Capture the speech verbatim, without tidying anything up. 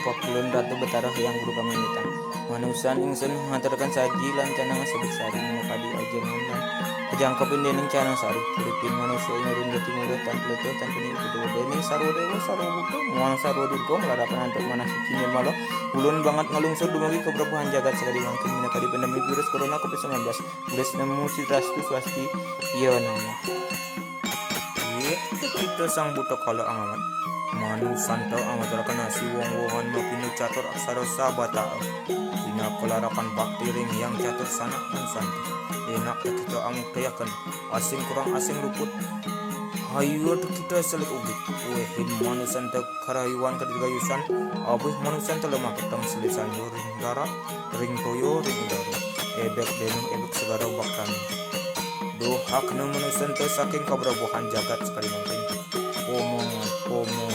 Pakulun Ratu Betara Hyang Guru Pamimitan. Manusan ingsun ngaturaken saji lan canang sabut sari minakadi ajengan lan kajangkepin dening canang sari. Uripin manusa inurun gati murah tan pelete tan peni kudu dening sarwa dewa sarwa buta muang sarwa durga malarapan antuk manah suci nirmala. Ulun banget ngalungsur dumugi keberkahan jagat sakadi mangkin minakadi pandemi virus corona covid sembilan belas. Tulis nemu si rastu swasti. Iya nama. Iya, kita sang buta kala angawan. Manusanta angaturaken asi wong-wongan mapinu catur aksara sabata. Pinakalarakan bakti ring yang catur sanak manusanta. Enak kita amuktayaken. Asing kurang asing luput. Hayu kita selik ugit. Wehin manusanta karayuan kadirgayusan. Abih manusanta lemah peteng selisan ring darat, ring toya, ring udara. Ebek denuh ebek segara baktani. Duh, hakna manusanta saking kabrabuhan jagat sakadi mangkin. Pomo, pomo,